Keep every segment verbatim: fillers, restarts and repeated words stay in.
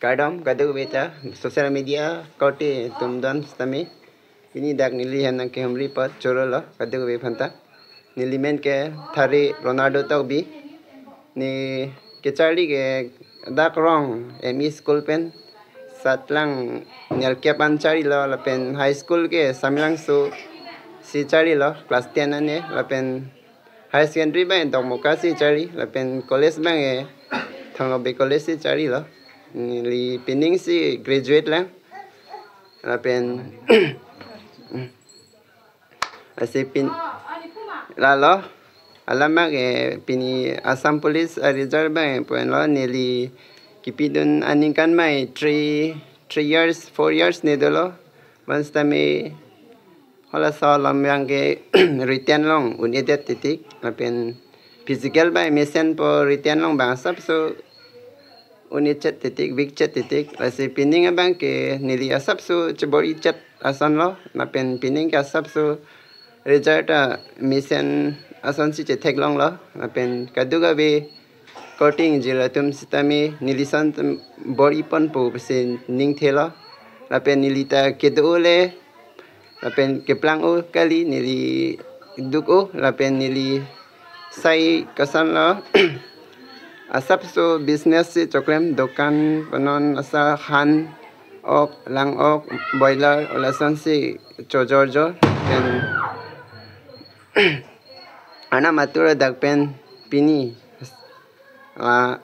Kardom kadokave ta social media korte atum don sitame. Pini dak neli hem nangkehumri apot choro lo kadokave aphanta. Neli men ke Thare Ronaldo Tokbi. Ne kecharli ke dak Rong M E School pen satlang nelkep an charli lo, lapen high school ke Samelangso si charli lo class ten ane, lapen higher secondary abang Dokmoka si charli, lapen college abang ke Thonglobe College si charli lo. Neli pining si graduate lang. Lapen lasi pin lalo alam abang ke pini Assam Police a-result abang ke pu-an lo, neli kepidun aningkan mai three three years, four years ne dolo. Bonsitame halaso alam abang ke written along un-edet titik, lapen physical abang mesenpo, written along abang asapso un-echet titik, bikchet titik. Lasi pining abang ke neli asapso chebor-ichet ason lo, lapen pining ke asapso result ta mesen asonsi chetheklong lo, lapen kadokave korte ingjir atum sitame neli ason tem bor-iponpo pusi ningthe lo, lapen neli ta kedo le, lapen keplang-o kali, neli duk-o, lapen neli sai koson lo asapso business si choklem, dokan panon, asa han ok, lang ok, boiler, lasonsi chojorjor. Then Arnam atur adak pen pini ah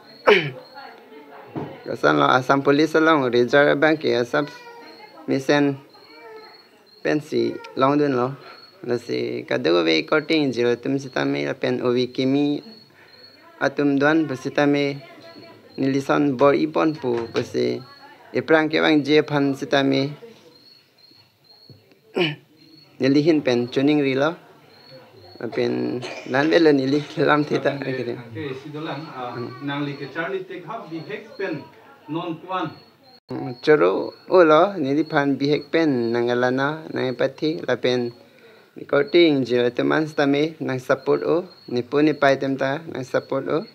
koson lo, Assam Police along result abang ke asap mesen pensi longdun lo. Lasi kadokave korte ingjir atum sitame lapen ove kimi atum don pusitame neli ason bor-iponpo pusi ephrang kevangji aphan sitame neli ahin pen choningri lo. Lapen nang avelo neli lamthe ta. Anke, anke isi dolang, ah, nangli kecharli thek ha bihek pen non ko-an? Mm, choro-o lo, neliphan bihek pen nang-alana, nang-epathe, lapen korte ingjir atum an sitame nang-support-o, nepo nepei atum ta nang-support-o.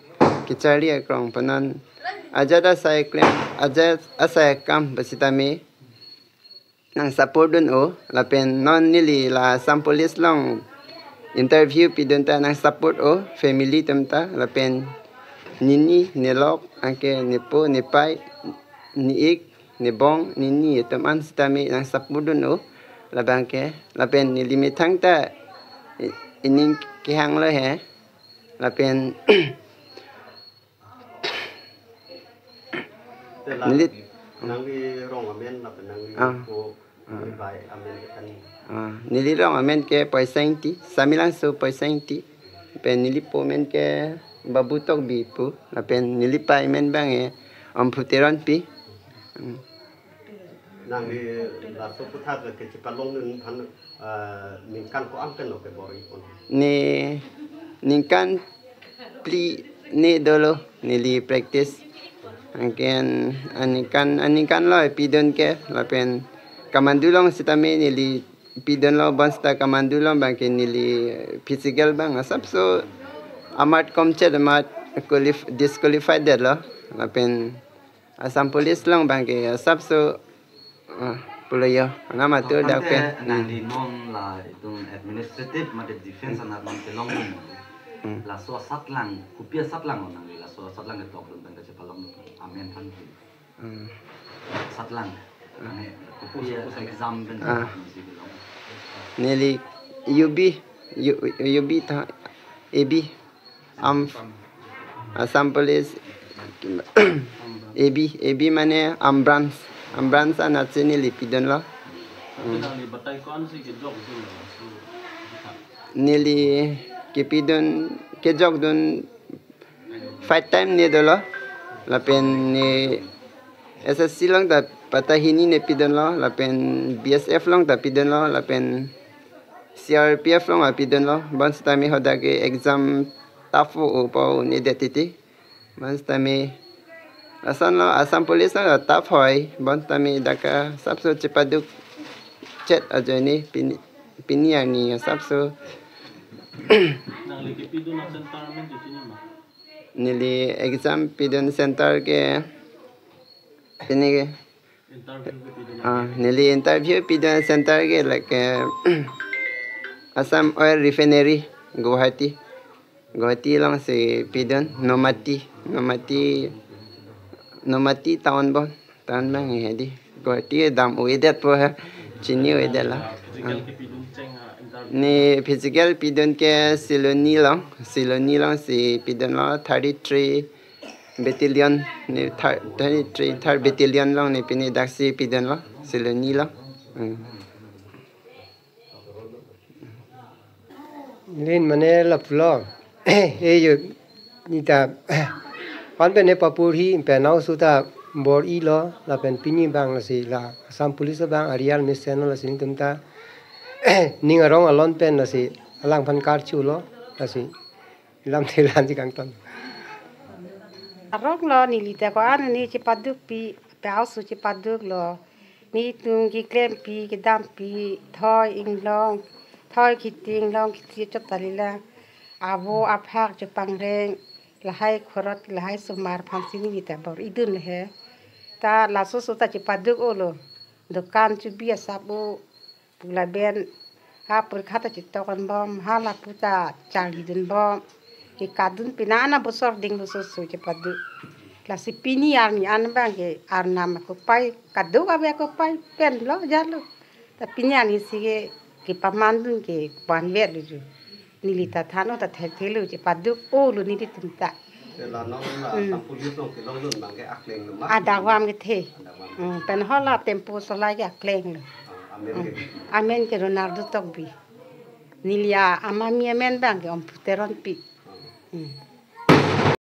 Kecharli akrong panon ajat asai klem, ajat asai akam pusitame nang-support dun-o, lapen non neli la Assam Police along interview pidun ta nang-support-o, family atum ta, lapen nini, nelok, anke nepo, nepei, ne-ik, nebong, nini atum an sitame nang-support dun-o, labang ke, lapen neli methang ta i-, ining kehang lo he, lapen Te la neli nangli rong amen lapen nangli ah po ah nangli bai amen ke kan? Ah, neli rong amen ke Poisa Ingti, Samelangso Poisa Ingti. Pen neli po amen ke Babu Tokbi pu, lapen neli pei amen abang ke Amphu Teronpi. Hmm. Nangli laso aputhak kechepalongdun aphan ah, ningkan ko-an pen lo kebor-ipon? Ne ningkan phli ne dolo neli practice. Anke aningkan, aningkan lo pidun ke, lapen kamandu along sitame neli pidun lo, bonsita kamandu along abang ke neli physical abang asapso amat komchet amat qualif-, disqualified det lo, lapen Assam Police along abang ke asapso, ah, pulo yo. Anam atur dak pen. Tangte nangli non la itum administrative mate defense anat non kelong dun. Hmm. Laso asatlang, kopi asatlang nangli laso asatlang ketokdun pen kachepalong amen aphan ke? Hmm. Asatlang. Hmm. Ane, kopi exam pen ah nangli kelong? Neli U B, U-, U B ta, A B. Am-, Assam Police, A B, A B mane Armed Branch, Armed Branch anatsi neli pidun lo. Hmm. Nangli batai ko-ansi kejokdun lo? Neli kepidun, kejokdun five time ne dolo. Lapen ne S S C along ta patta hini ne pidun lo, lapen B S F along ta pidun lo, lapen C R P F along ta pidun lo. Bonsitame hadak ke exam tough pu-o pu-o ne det titi. Bonsitame lason lo, Assam Police along ta tough hoi. Bonsitame dak asapso chepaduk chet ajoine pini, pini arni asapso. Nangli kepidun a-center amen chechini ma? Neli exam pidun center ke Pini ke, ah, neli interview pidun center ke like, eh, Assam Oil Refinery, Guwahati. Guwahati alongsi pidun, Nomati, Nomati, Nomati town bon, town bang hedi. Guwahati dam uidet po ha, chini uidet la. Ah. Ne physical pidun ke Siloni along, Siloni alongsi pidunlo thirty-three battalion, ne thir-, thirty-three third battalion along ne pini daksi pidunlo, Siloni along. Hmm. Lin mane lapulo. Eh, yo, neta, pan pen ne papur hi, pen nau suta bor-ilo, lapen pini bang lasi la Assam Police bang a real mission lo lasi netum ta ning arong alon pen lasi alangphan karchulo, lasi lamthe lan si kangton. Arong lo neli ta ko-an ne chepadukpi, pe-aoso chepaduklo. Netum keklempi, kedampi, thoi inglong, thoi khiti inglong, khiti chot ta lila. Avo aphak chepangreng, lahai khorot, lahai osomar aphansi neli ta bor-idun he. Ta laso so ta chepaduk-olo. Dukan chubi asap-o, pu lapen ha porikha ta chetokdun bom, ha lapu ta charlidun bom. Kekatdun pina ana bosor dinglo so so chepaduk. Lasi pini arni an bang ke arnam akopai, kadokave akopai penlo jalo. Ta pini arni si ke kepamandun ke vanvetlo. Neli ta than-o ta thekthelo chepaduk-olo nelitum ta. Te la non la Hmm. Assam Police along kelongdun bang ke akleng lo ma? Adawam kethe. Adawam. Hmm, pen ho la tempo solai ke akleng lo. Ah, amen ke? Hmm. Amen ke Ronaldo Tokbi. Neli amami amen bang ke Ompu Teronpi. Ah. Hmm.